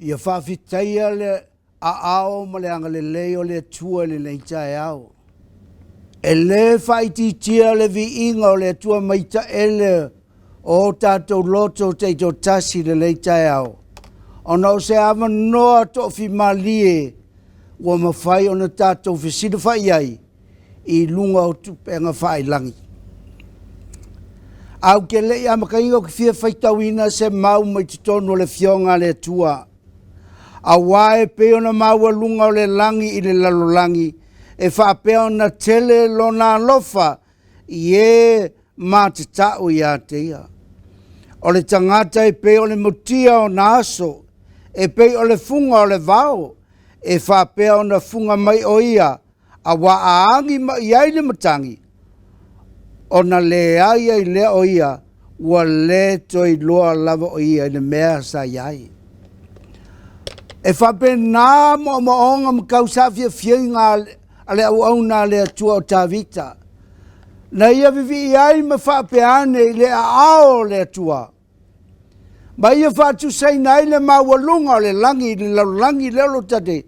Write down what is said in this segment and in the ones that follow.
Ia faafetaia le aao ma le agalelei o le Atua i lenei taeao. E lē faaitiitia le viiga o le Atua mai taele o o tatou loto taitoatasi i lenei taeao, ona o se avanoa toafimalie ua mafai ona tatou fesilafai ai i luga o tupega failagi. Ae ou te le i amataina ou te fia faitauina se mau mai totonu o le Afioga a le Atua, auā e pei ona maualuga o le lagi i le lalolagi, e faapea ona tele lona alofa i e matatau ia te ia. O le tagata e pei o le mutia ona aso, e pei o le fuga o le vao, e faapea ona fuga mai o ia, auā a agi mai ai le matagi, ona leai ai lea o ia, ua lē toe iloa lava o ia i le mea sa i ai. E faapena moomooga ma tausafiafiaiga a le auauna a le Atua o Tavita, na ia vivii ai ma faapea ane i le aao o le Atua, ma ia faatusaina ai le maualuga o le lagi i le lalolagi lea o lo o tatou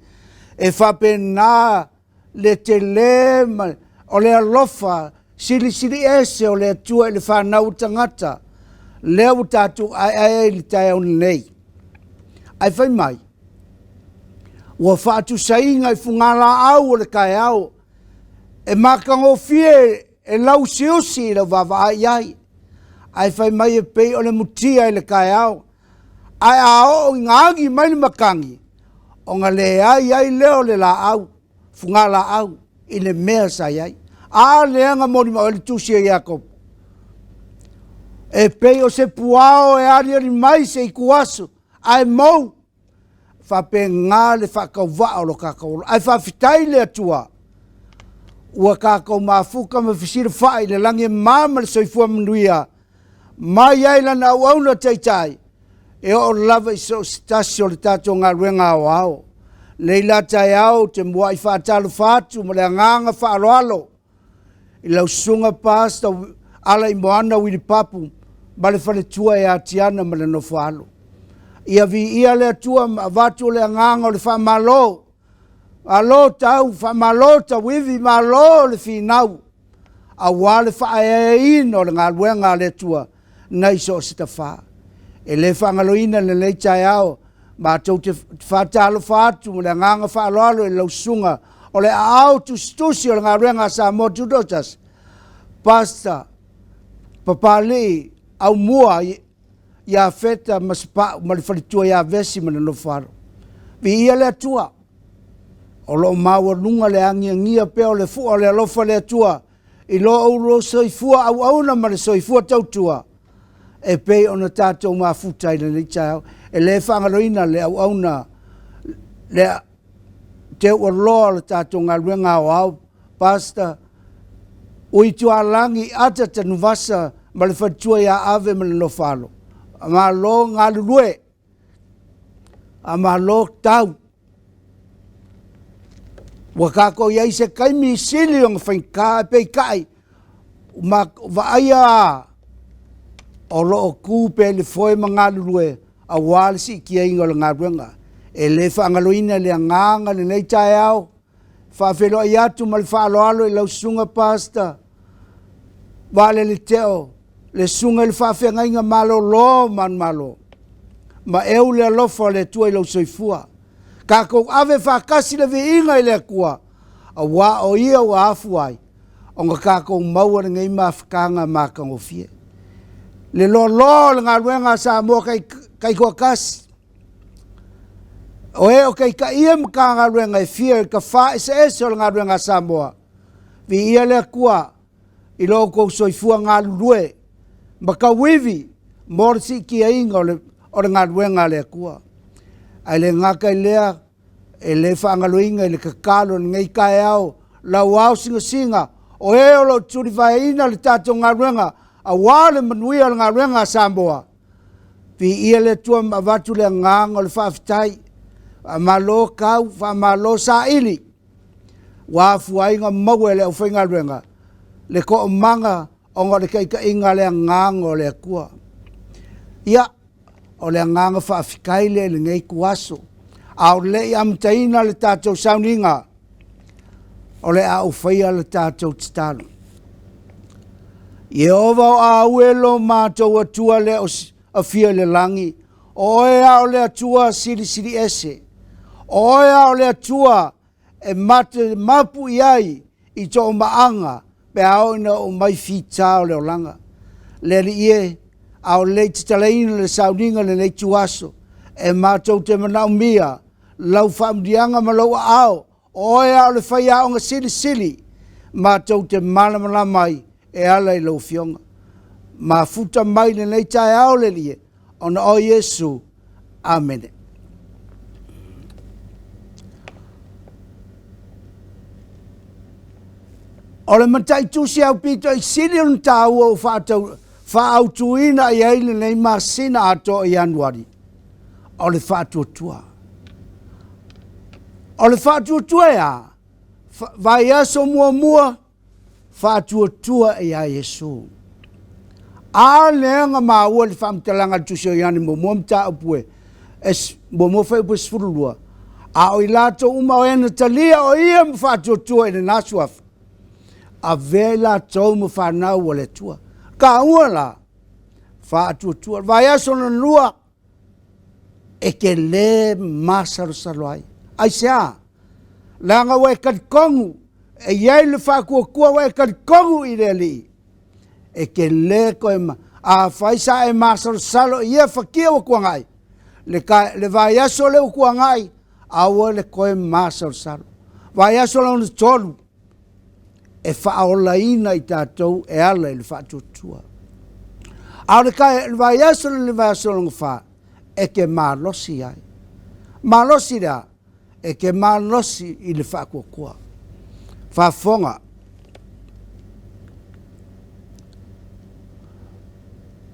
e faapena le telē ma o le alofa silisili ese o le Atua i le fanau o tagata lea ua tatou aeae ai i le taeao nei. Ae fai mai, ua faatusaina i fugalaau o le taeao e matagofie e lauusiusi i lau vaavaai i ai, ae fai mai e pei o le mutia i le taeao, ae a oo ina agi mai le matagi, ona leai ai lea o le laau, fugalaau i le mea sa i ai. A lea na molimau ai le tusi a Iakopo, e pei o se puao e aliali mai se ituaso ae mou, faapena le faatauvaa o lo tatou ola. Ae faafetai i le Atua ua tatou mafuta ma fesilafai i le lagi e mama ma le soifua manuia mai ai lana auauna taitai e oo lava i so o se tasi o le tatou galuega aoao. Nei la taeao ou te muai faatalofa atu ma le agaga faaaloalo i lau susuga Pastor Alaimoana Wili Papu ma le faletua ia Tiana ma le nofo alo. Ia viia le Atua ma avatu le agaga o le faamalo. Malo tau, faamalo tauivi, malo le finau, auā le faaeaeaina o le galuega a le Atua nai so o se tafā. E le faagaloina lenei taeao, matou te faatalofa atu ma le agaga faaaloalo i lau susuga o le aao tusitusi o le galuega a Samoa Tutoatasi, Pastor Papalii Aumua Iafeta Masepau ma le faletua ia Vesi ma le nofo-alo. Viia le Atua, o lo o maualuga le agiagia pea o le fua o le alofa o le Atua i lo outou soifua auauna ma le soifua tautua e pei ona tatou mafuta i lenei taeao. E le faagaloina le auauna le teualoa o le tatou galuega aoao, Pastor Uitualagi Ata Tanuvasa ma le faletua ia Ave ma le nofo-alo. Malo galulue, malo tau. Ua tatou i ai i se taimi sili ona faigata, ae peitai, ua vaaia o lo o tu pea i le foe ma galulue aua le siitiaina o le galuega. E le faagaloina le agaga i lenei taeao, faafeiloai atu ma le faaaloalo i lau susuga Pastor Vaalele Teo, le susuga i le faafeagaiga malolo manumalo, ma eu le alofa o le Atua i lou soifua. Tatou ave faatasi le viiga i le Atua, auā o Ia ua afua ai ona tatou maua lenei mafutaga matagofie. Le loaloa o le galuega a Samoa taitoatasi, o e o taitaia Matagaluega e fia i tafā eseese o le galuega a Samoa, viia le Atua i lo outou soifua galulue ma tauivi mo le siitiaina o le galuega a le Atua. Ae le gata i lea, e le faagaloina i le tatalo i lenei taeao lau ao sinasina o e o lo o tulivaeina le tatou galuega auā le manuia o le galuega a Samoa. Viia le Atua ma avatu le agaga o le faafetai. Faamalo tau, faamalo saili. Ua afua ai ona maua e le aufaigaluega le toomaga ona o le taitaiga a le agaga o le Atua. Ia, o le agaga faafetai lea i lenei ituaso. A o le i amataina le tatou sauniga, o le a ou faia le tatou tatalo. Ieova o au e lo matou Atua lea o afia i le lagi, o oe a o le Atua silisili ese, o oe a o le Atua e mate mapu i ai i toomaaga pe a oo ina oo mai fita o le olaga. Le Alii e, a o le i tatalaina le sauniga i lenei ituaso, e matou te manaomia lau faamuliaga ma lou aao, o oe lava o le faiaoga silisili, matou te malamalama ai e ala i lau Afioga. Mafuta mai lenei taeao le Alii e, ona o Iesu. Amene. O le mataitusi aupito i sili ona taua ua faatau, faaautuina i ai lenei masina atoa o Ianuari, o le faatuatua. O le faatuatua e a? Vaiaso muamua, faatuatua ia Iesu. A lea na maua le faamatalaga a le Tusi o Ioane muamua mataupu e muamua fuaiupu e 12, a o i latou uma o e na talia o ia ma faatuatua i lena suafa, avea i latou ma fanau a le Atua. Taua la, faatuatua. Le vaiaso lona lua, e te lē masalosalo ai. Aisea? Leaga ua e talitonu e i ai le faatuatua ua e talitonu i le Alii, e te lē toe ma... Afai sa e masalosalo i ia fatia ua tuanai, le, ta, le vaiaso lea ua tuanai, aua le toe masalosalo. Vaiaso lona tolu, e faaolaina i tatou e ala i le faatuatua. A o le, ka, le vaiaso le le vaiaso lona fa, e te malosi ai. Malosi lea, e te malosi i le faatuatua. Faafofoga.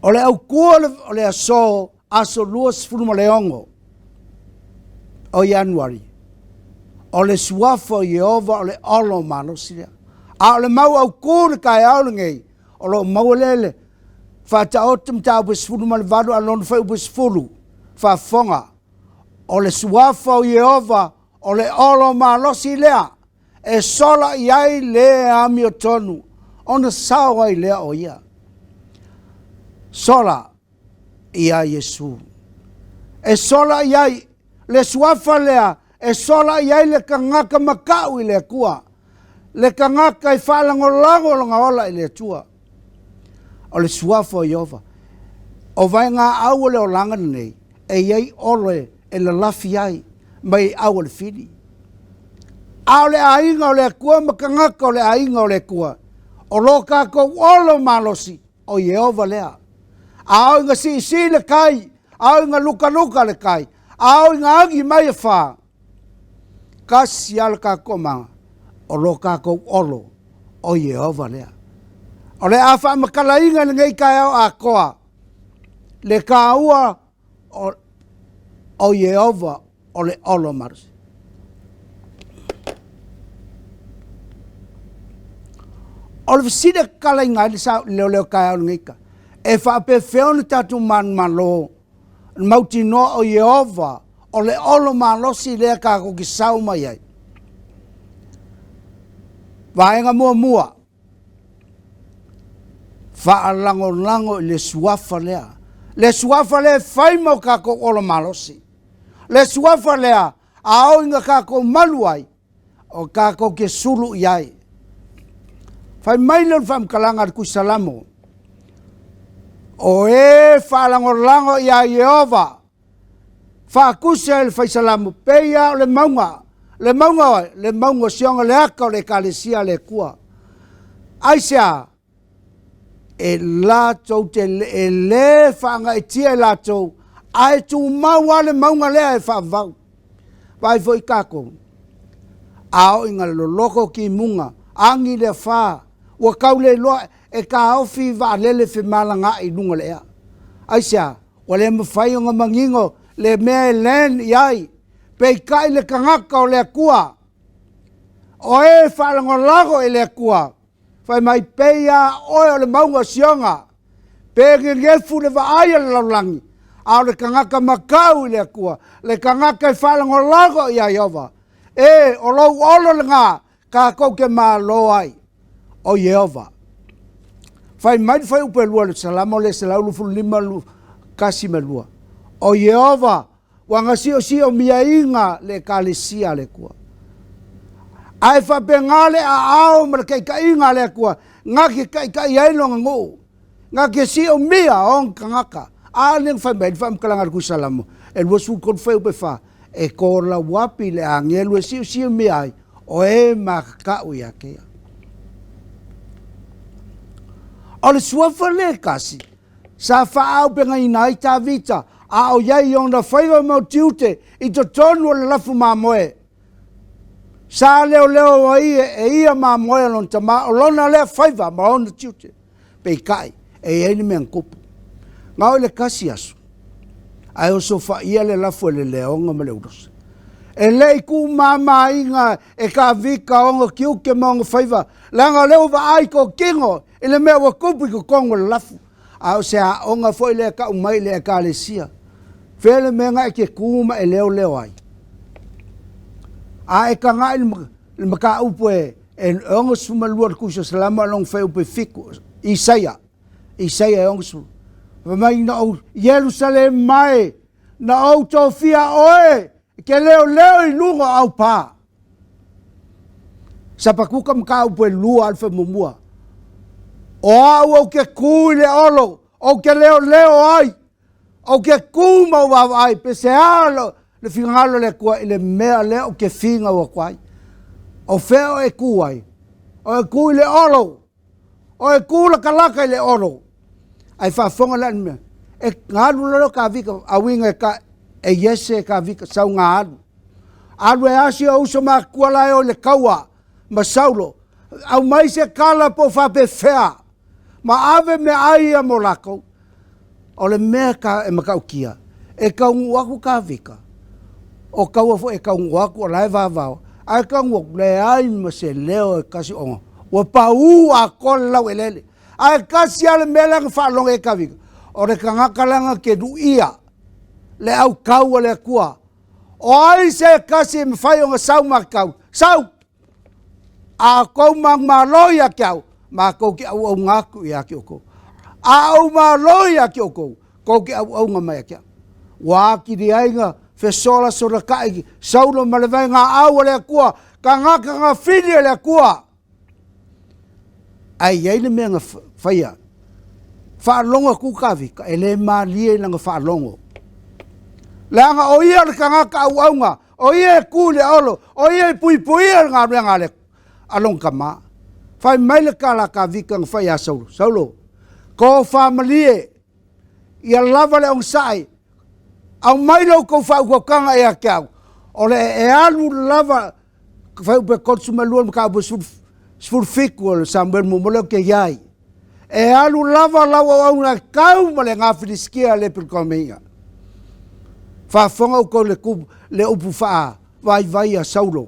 O le autu o le aso aso 26 o Ianuari, o le suafa o Ieova o le olo malosi lea. A o le mau autū le taeao lenei, o lo o maua lea le Faataoto mataupu e 18 a lona fuaiupu e 10, faafofoga, o le suafa o Ieova o le olo malosi lea e sola i ai le amiotonu ona sao ai lea o ia. Sola ia Iesu. E sola i ai le suafa lea, e sola i ai le tagata makau i le Atua, le tagata e faalagolago lona ola i le Atua. O le suafa o Ieova. O vaegaau o le olaga lenei, e i ai olo e lalafi ai mai au o le fili. A o le aiga o le Atua ma tagata o le aiga o le Atua, o lo tatou olo malosi, o Ieova lea. A oo ina siisii le tai, a oo ina lukaluka le tai, a oo ina agi mai afa, tasi lava le tatou toamaga, o lo tatou olo, o Ieova lea. O le a faamatalaina i lenei taeao atoa le taua o Ieova o le olo malosi. O le fesili e tatalaina ai le leoleo taeao lenei ta, e faapefea ona tatou manumalo mautinoa o Ieova o le olo malosi lea tatou te sao mai ai. Vaega muamua, faalagolago i le suafa lea. Le suafa lea e fai ma o tatou ola malosi. Le suafa lea a oo ina tatou malu ai, o tatou te sulu i ai. Fai mai lea o le faamatalaga a le Tusi Salamo, o e faalagolago iā Ieova, faatusa e le Fai Salamo, pei lava o le mauga, le mauga o ai? Le mauga o Sioga, le aka o le Ekalesia a le Atua. Aisea? E latou te e lē faagaeetia e latou, ae tumau lava le mauga lea e faavavau. Vaai foi tatou, a oo ina loloto timuga, agi le afa, ua tau le iloa e taofi vaalele femalagaai i luga o le ea. Aisea? Ua le mafai ona manino le mea e land i ai, peitai le tagata o le Atua, o e faalagolago i le Atua, fai mai, pei lava oe o le mauga o Sioga, pe nenefu le vaai a le lalolagi, A o le tagata makau i le Atua, le tagata e faalagolago iā Ieova, e, o lou olo lena tatou te malo ai, o Ieova. Fai mai le fuaiupu e 2 o le Salamo lea 125, 1 ma 2. O Ieova ua na si'osi'omiaina le Ekalesia a le Atua. Ae faapena le aao ma le taita'iga a le Atua na te taita'i ai lona nuu, na te si'omia ona tagata. A lea na fai mai ai le faamatalaga a le Tuisalamo e 23 fuaiupu e 4, e tolauapi le agelu e si'osi'omia ai o e makaka'u ia te ia. O le suafa lea e tasi sa faaaupegaina ai Tavita a o i ai i ona faiva ma tiute i totonu o le lafu mamoe. Sa leoleo ai e ia mamoe a lona tamā, o lona lea faiva ma ona tiute. Peitai, e i ai le mea na tupu. Na oo i le tasi aso, ae osofaia le lafu e le leoga ma le ulosa. E le i tuumamaina e Tavita ona tiute ma ona faiva, leaga o lea ua vaai totino i le mea ua tupu i totonu o le lafu. A o se aoga foi lea e tau mai i le Ekalesia. Fea le mea na e te tu ma e leoleo ai? A e taga'i le mataupu e 62 o le Tusi o Salamo a lona fuaiupu e 7, Isaia, Isaia e 60. Fai mai na ou, Ierusalema e, na ou tofia oe e te leoleo i luga o au pā. Sapatuka mataupu e 2 a le faamuamua. O au ou te tu i le olo, ou te leoleo ai, ou te tu ma ou vaavaai pe se a le finagalo o le Atua i le mea lea ou te finau atu ai. O fea o e tu ai? O e tu i le olo, o e tu latalata i le olo. Ae faafofoga la le mea, e alu loa Tavita, a uiga e ka, e Iese e Tavita, sau ga alu. Alu e asi o uso matutua la e o i le taua ma Saulo, aumai se kala po o faapefea, ma ave meaai ia mo lakou. O le mea ka e matautia, e taunuu atu Tavita, o taua foi e taunuu atu o la e vavao, ae taunuu atu, leai ma se leo e tasi ona ua paū atoa le laueleele. Ae tasi lava le mea lea na faalogo ai Tavita, o le tagata lea na te luia le autau a le Atua. O ai se tasi e mafai ona sau matau? Sau! A outou manumalo ia te au, matou te auauna atu ia te outou. A ou malo ia te outou, tou te auauna mai ia te au. Ua atili ai na fesolasolata'i Saulo ma le vaegaau a le Atua, tagata na fili e le Atua. Ae i ai le mea na faia, faalogo atu Tavita, e le malie i lana faalogo. Leaga o ia o le tagata auauna, o ia e ku i le olo, o ia e puipuia le galuega a le a lona tama. Fai mai le tala a Tavita na fai ia Saulo, Saulo, tofa malie, ia lava le onosai, aumai lo outou faautautaga ia te au, o le e alu lava fuaiupu e 32 mataupu e 17 o le Samuel muamua lea ou te i ai. E alu lava lau auauna e tau ma le gafilisitia le pilikomeiga. Faafofoga outou i le, le upu faavaivai a Saulo.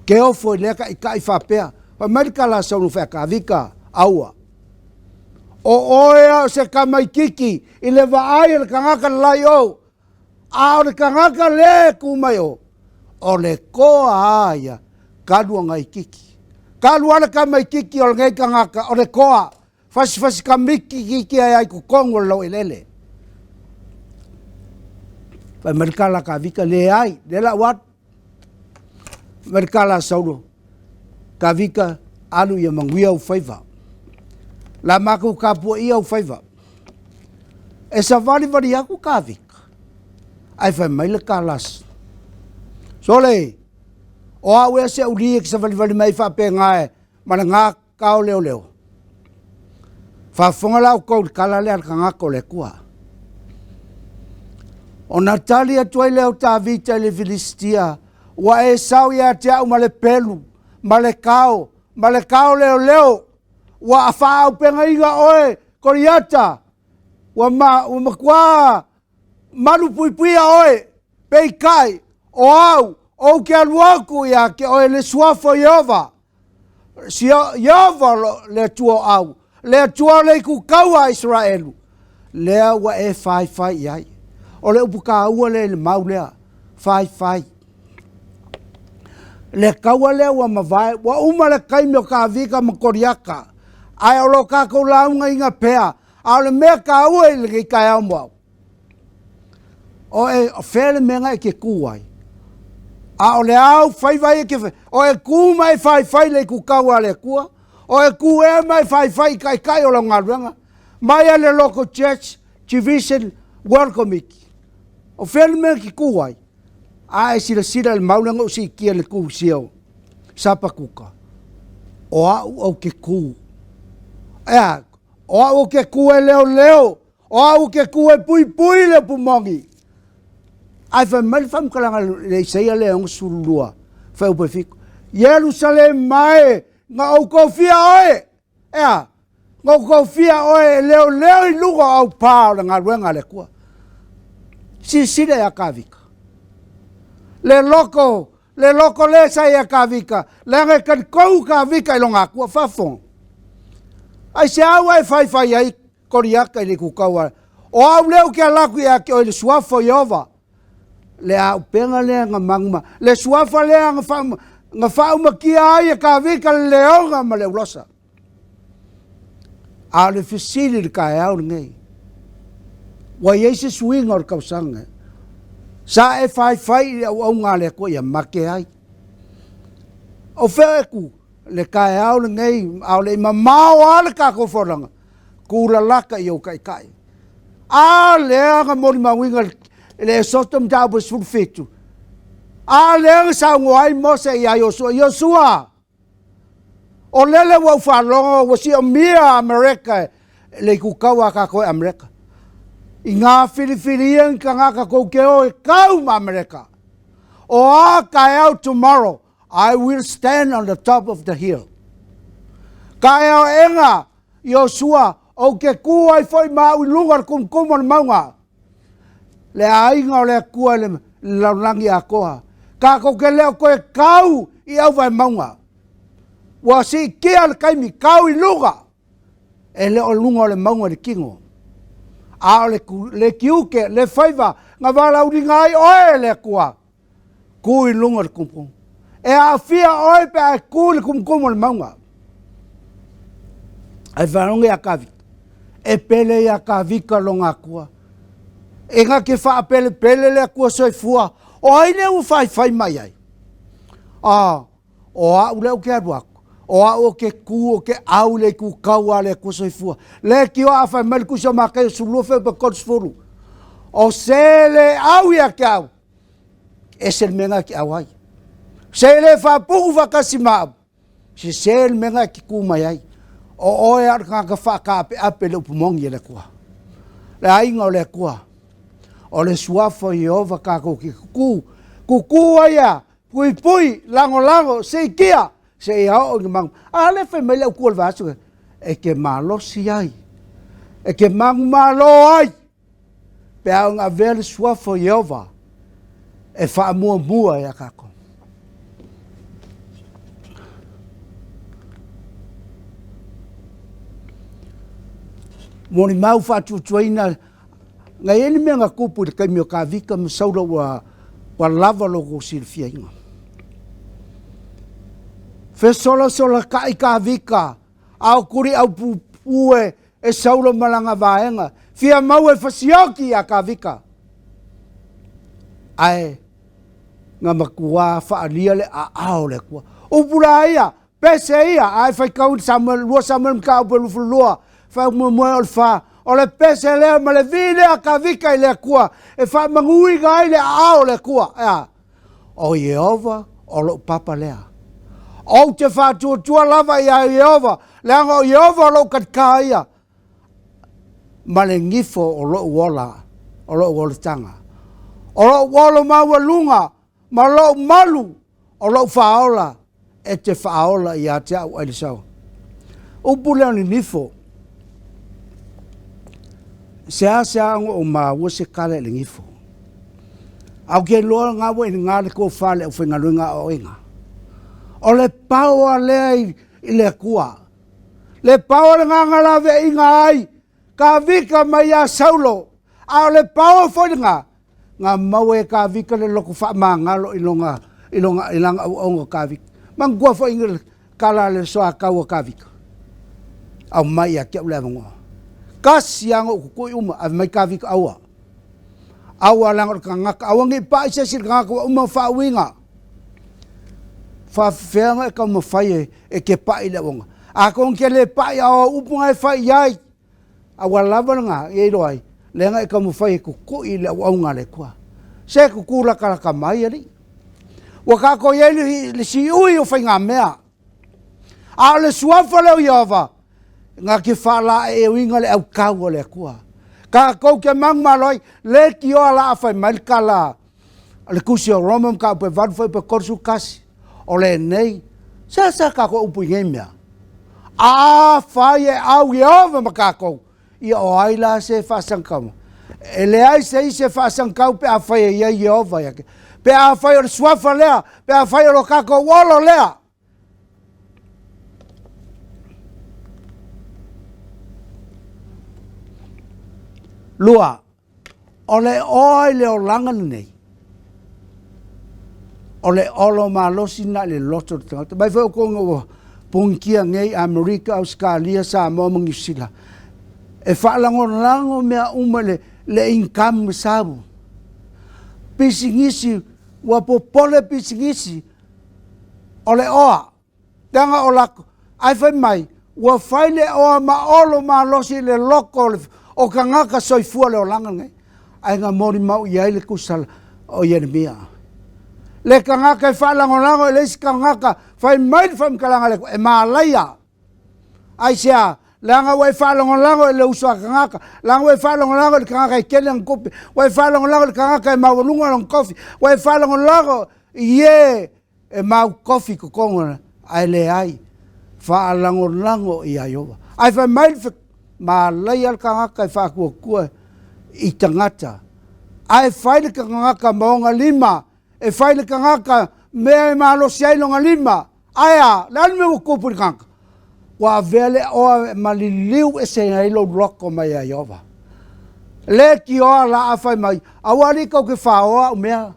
Ke ofo i lea taʻitaʻi faapea. Fai mai le tala a Saulo fai a Tavita, aua. O oe a o se tamaititi i le vaai a le tagata le lai ou, A o le tagata lea e tu mai o, o le toa a ia, talu ona itiiti. Talu a le tamaititi o lenei tagata, o le toa, fasifasi kamiti titi ai ai totonu o le laueleele. Fai mai le tala a Tavita, leai, lea la ua alu. Fai mai le tala a Saulo, Tavita, alu ia manuia ou faiva. La matou tapuaia ou faiva. E savalivali atu Tavita, ae fai mai le tala, Sole, o au ea se uli e te savalivali mai faapena e ma le gā kaoleoleo. Faafofoga la outou i le tala lea a le tagata o le Atua. Ona tali atu ai lea o Tavita i le Filisitia, ua e sau ia te au ma le pelu, ma le kao, ma le kaoleoleo, ua faaaupegaina oe Koliata, ua, ma, ua matuā malupuipuia oe, peitai, o au, ou te alu atu ia te oe le suafa o Ieova. Si Ieova le Atua o au, le Atua o le itutaua a Isaraelu. lea ua e faifai i ai. O le upu taua lea i le mau lea, faifai. Le kaua lea ua mavae, ua uma le taimi o Kavika ma Koliata, ae o lo tatou laugaina pea. A o le mea taua i lenei taeao mo au, o e o fea le mea na e te tu ai? A o le au faiva ia te o e tu ma e faifai le itutau a le Atua, o e tu ea ma e faifai i taitai o lau galuega, mai a le local church, division, world committee. O fea le mea e te tu ai? A e silasila i le mau lea na ou siitia i le kusia o Sapakuka, o au ou te tu. E a? O au ou te tu e leoleo, o au ou te tu e puipui le upu moni. Ae fai mai le faamatalaga i le Isaia lea e 62, fuaiupu e 7, Ierusalema e, na ou tofia oe, e a? Na ou tofia oe e leoleo i luga o aupā o le galuega a le Atua. Silasila ia Kavika. Le loto, le loto le sa ia Kavika, leaga e talitonu Kavika i lona Atua, faafofoga. Aisea ua e faifai ai Koliata i le itutau o au lea ou te ala atu ia te oe i le suafa o Ieova, le auupega lea na manuma, le suafa lea na faaumatia ai e Kavika le leoga ma le ulosa. A o le fesili i le taeao lenei, ua i ai se suiga o le tausaga, sa e faifai i le auauga a le Atua ia mate ai. O fea e tu le taeao lenei, a o le i mamao lava le tatou folauga, tulalata i ou taitai. A lea na molimauina i le Esoto mataupu e 17, a lea na saunoa ai Mose ia Iosua, Iosua, o lele ua ou faalogo ua siomia Amerika le itutau a tatou e Amerika. I ngā filifilia ni tagata tou te o e kau ma Amerika. O a taeao tomorrow, I will stand on the top of the hill. Taeao Iosua, ou te kū ai foi ma au i luga o le kumukumu o le mauga. Le aiga o le Atua i le lalolagi atoa. Tatou te le o toe kau i auvae mauga. Ua siitia le taimi, kau i luga. E le o luga o le mauga i le tino. A o le, le tiute, le faiva, na valaauliga ai oe e le Atua. Kū i luga o le kumukumu. E aafia oe pe a e kū i le kumukumu o le mauga. Ae faalogo ia Kavika. E pele ia Kavika lona Atua. E na te faapelepele le Atua soifua. O ai lea ua faifai mai ai? Ah, o au lea ou te alu atu. O au ou te kū, ou te au i le itu kau a le Atua soifua. Le tio a fai mai le Tusi o Mataio 12 fuaiupu 30. O se le au ia te au, ese le mea na e te au ai. Se le faapugu faatasi ma au, sese le mea na e te kū mai ai. O oe a o le tagata faataapeape i le upu moni a le Atua. Le aiga o le Atua, o le suafa o Ieova tatou te kukū. Kukū ai a, puipui, lagolago, siitia, seia oo i le magu. A lea fai mai le autu o le vaiaso, e te malosi ai, e te manumalo ai, pe a ona avea le suafa o Ieova e faamuamua ia tatou. Molimau faatuatuaina na i ai le mea na tupu i le taimi o Kavika ma Saula ua, ua lava lo tou silafiaina. Fesolasolakaʻi Kavika a o tuli aupupu e, e Saulo ma lana vaega, fia maua e fasioki iā Kavika. Ae na matuā faaalia le aao o le Atua. Upu la ia, pese ia, ae faitau i le Samuel, 2 Samuel mataupu e 22, faamoemoe o le 4. O le pese lea ma le vi lea a Kavika i le Atua, e faamanuiga ai le aao o le Atua. E a? O Ieova o lou papa lea. Ou te faatuatua lava iā Ieova, leaga o Ieova o lou kalikā ia, ma le gifo o lou ola, o lou olataga. O lou olo maualuga ma lou malu o lou faaola e te faaola ia te au ai le sao. Upu lea o le nifo, seasea ona ou maua se tala i le nifo. Ae ou te iloa na ua i luga le tofa i le aufaigaluega aoaoina. O le power lea i le Atua. Le power lena na laveaiina ai. Kavika mai iā Saulo, a o le paoa foi lena, na maua e Kavika le loto faamagalo i lona, i lona, i lana auauna o Kavika. Manatua foi le tala a le soatau a Kavika, aumai ia te au le avanoa. Tasi lava na ou tutui uma, ave mai Kavika, aua. Aua leaga o le tagata, aua ne i pai se isi i le tagata ua uma ona faauiga. Faafefea ona e taumafai e, e te pai i le auauna. Atonu e te le pai a o au upu na e fai i ai, a ua lava lena, e iloa ai, lea na e taumafai e tutui i le auauna a le Atua. Se tutu latalata mai, alii. Ua tatou i ai le, le siui o faigamea. A o le suafa lea o Ieova, na te faalaeeuina le autau a le Atua. Tatou te manumalo ai, leitioa la a fai mai le tala a le Tusi o Roma mataupu e 8 fuaiupu e 31, o lenei, seasea tatou upu i nei mea? Afai e au Ieova ma tatou, ia o ai la se faasagataua? E leai se isi e faasagatau pe afai e i ai Ieova ia te. Pe afai o le suafa lea, pe afai o lo tatou olo lea. Lua, o le oa i le olaga lenei, o le olo malosi lena i le loto o le tagata. Mai foi outou ina ua punitia nei Amerika, Ausetalia, Samoa ma Niu Sila, e faalagolago mea uma i le, le income sau. Pisinisi, ua popole pisinisi, o le oa, leaga o latou, ae fai mai, ua fai le oa ma olo malosi i le loko o, le, o tagata soifua le olaga lenei. Ae na molimau i ai le tusala o Ieremia. Le tagata e faalagolago i le isi tagata, fai mai le faamatalaga a le Atua, e malaia. Aisea? Leaga ua e faalagolago i le uso a tagata, leaga ua e faalagolago i le tagata e tele ana tupe, ua e faalagolago i le tagata e maualuga lona tofi, ua e faalagolago i e e mau tofi i totonu, ae leai, faalagolago ia Ieova. Ae fai mai le malaia le tagata e faatuatua i tagata, ae fai le tagata ma ona lima, e fai le tagata mea e malosi ai lona lima. Ae a, le a le mea ua tupu i le tagata? Ua avea le oa ma liliu ese ai lou loto mai ia Ieova. Le tioa la a fai mai, aua alii tou te faoa au mea.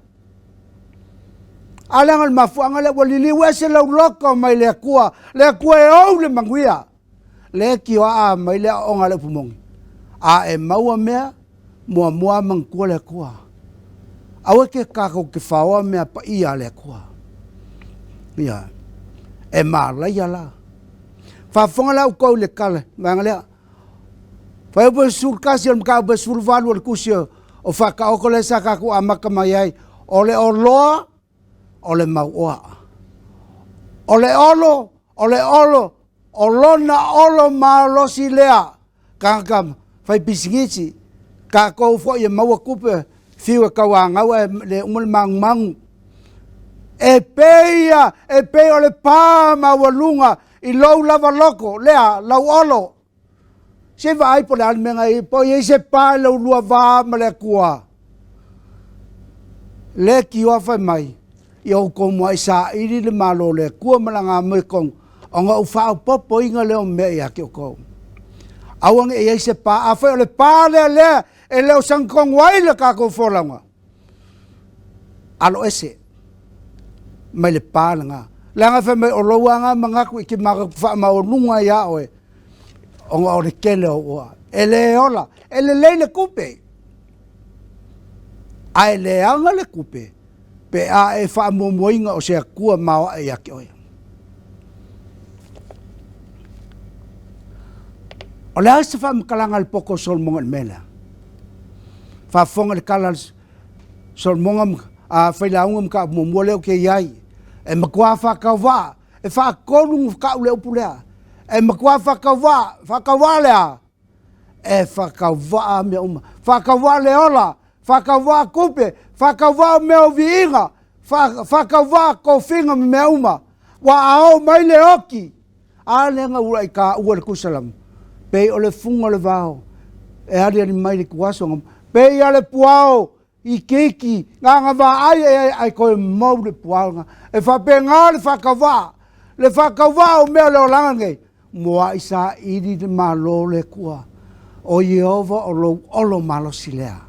A leaga o le mafuaaga lea ua liliu ese lou loto mai le Atua, le Atua e ou le manuia. Le tioa a mai le aoaoga a le upu moni. A e maua mea, muamua manatua le Atua. Aua ke tatou te faoa mea paia a le Atua. Ia, e malaia la. Faafofoga la outou i le tala, vaega lea. Fuaiupu e 11 o le mataupu e 18 o le tusi o Faataoto lea sa tatou amata mai ai, o le oloa, o le mauoa. O le olo, o le olo, o lona olo malosi lea, tagata fai pisinisi, tatou foi e maua tupe, fiu e tauanau ae le uma le magumagu. E pei ia, e pei o le pa maualuga i lou lava loto, lea, lau olo. Se vaai po o le a le mea na i ai, po o i ai se pa i lou lua va ma le Atua. Le tioa fai mai, ia outou muai saili le Malo o le Atua ma lana amiotonu, ona ou faaopoopoina lea o mea ia te outou. Aua ne i i ai se pa, afai o le pa lea lea e le o sagatonu ai le tatou folauga, alo ese mai le pa lena. Leaga fai mai o lou lava manatu e te faamaualuga ia oe, ona o le tele o oa. E le ola, e lelei le tupe, ae leaga le tupe pe a e faamuamuaina o se Atua maoae ia te oe. O le a se faamatalaga a le poto o Solomoga i le mea lea? Faafofoga i le tala a Solomoga a Failauga mataupu muamua lea ou te i ai. E matua faatauvaa, e faatolu kau le upu lea. E matua faatauvaa, faatauvaa le a? E faatauvaa mea uma. Faatauvaa le ola, faatauvaa tupe, faatauvaa mea o viiga, faatauvaa tofiga ma mea uma. Ua a oo mai le oti, a lea na ula'i taua le tusa lava, pei o le fuga o le vao e aliali mai le tuaso, pei a le puao itiiti na ona vaai e ai toe mou le puao lena. E faapena le faatauvaa, le faatauvaa o mea o le olaga nei, mua'i saili le Malo o le Atua. O Ieova o lou olo malosi lea.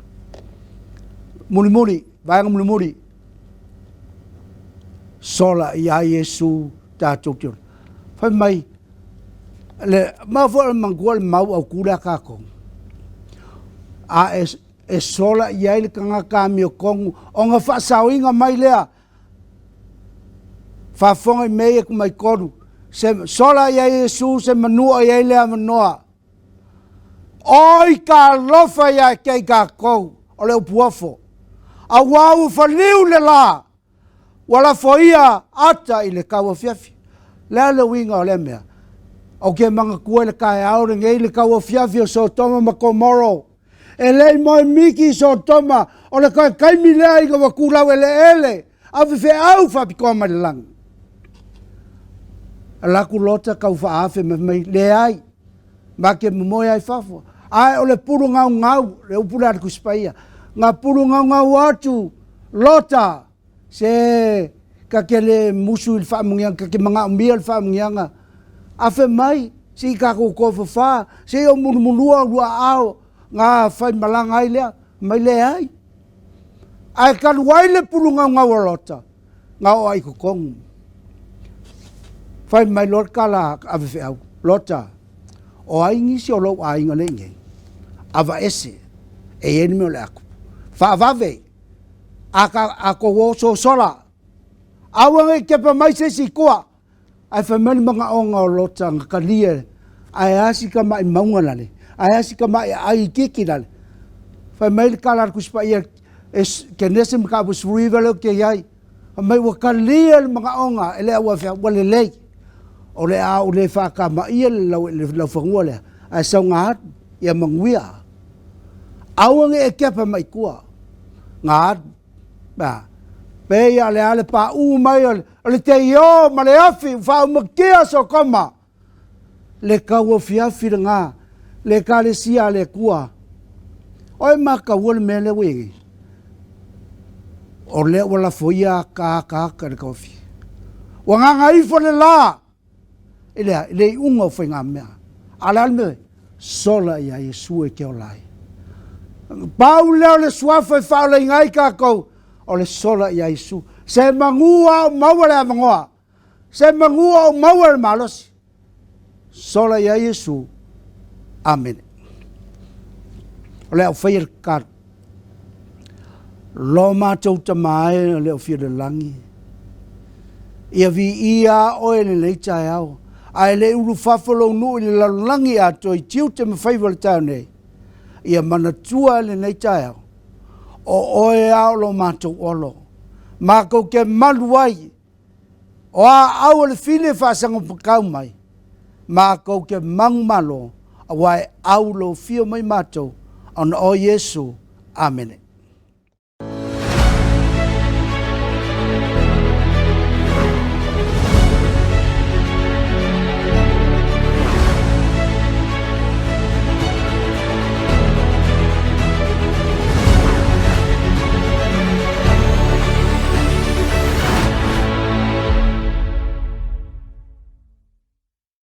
Mulimuli, vaega mulimuli. Sola iā Iesu tatou te ola. Fai mai, le, ma foi o le manatua le mau autū lea a tatou. A e, e sola i ai le tagata amiotonu ona faasaoina mai lea faafofoga i mea ia tumaitolu se sola i ai Iesu se manua i ai le avanoa. Oi talofa ia te i tatou o le upu ofo, auā ua faliu le lā, ua lafoia ata i le tauafiafi. O le a le uiga o lea mea? Ou te manatua i le taeao lenei le tauafiafi o Sotoma ma Komoro. E le i moe miti i Sotoma, o le toe taimi lea ina ua tulau eleele, a faifeau faapitoa mai le lagi. Alu atu Lota tau faaafe mai, mai, leai, ma te momoe ai fafo. Ae o le pulu gaugau, le upu lea a le Tusi Paia, na pulu gaugau atu Lota, se ta te le musu i le faamanuiaga, ta te manaomia le faamanuiaga. Afe mai, se i tatou tofafa, se i ou mulumulua lua aao na faimalaga ai lea, mai leai. Ae talu ai le pulu gaugau a Lota, na oo ai i totonu. Fai mai loa le tala a faifeau, Lota, o ai nisi o lou aiga lea i inei? Avaese, e i ai le mea o le a tupu. Faavave, a, ka, a tou o sosola, aua ne i tepa mai se isi i tua. Ae fai mai le manaoga o Lota na talia, ae a si tamai mauga lale, ae a si tamai aai itiiti lale. Fai mai le tala a le Tusi Paia, e Kenese mataupu 19 lea ou te i ai, fai mai ua talia le manaoga e le auaifeau, ua lelei. O le a ou le faatamaia le lau, le laufanua lea, ae sauga atu, ia manuia. Aua ne i e kepa mai tua, na alu. A, pei a le a le paʻū mai o le teio ma le afi ua faaumakia Sotoma, le tauafiafi lena, le Ekalesia a le Atua. O e mataua le mea lea ua i ai nei? O lea ua lafoia ata ata ata i le tauafi. Ua gagaifo le la i le a? I le iuga o faigamea. A o le a le mea? Sola iā Iesu e te ola ai. Pau lea o le suafa e faaolaina ai tatou, o le sola iā Iesu. Se manu a o maua le avanoa, se manu a o maua le malosi. Sola iā Iesu. Amene. O le a ou faia le tatalo. Lo matou Tama e o le o fia le lagi, ia viia a oe i lenei taeao, ae le i ulufafo lou nuu i le lalolagi atoa i tiute ma faiva o le taeao nei, ia manatua i lenei taeao, o oe a o lo matou olo, matou te malu ai, o a au o le fili e faasagopakau mai, matou te manumalo, aua e au lou fio mai matou, ona o Iesu. Amene.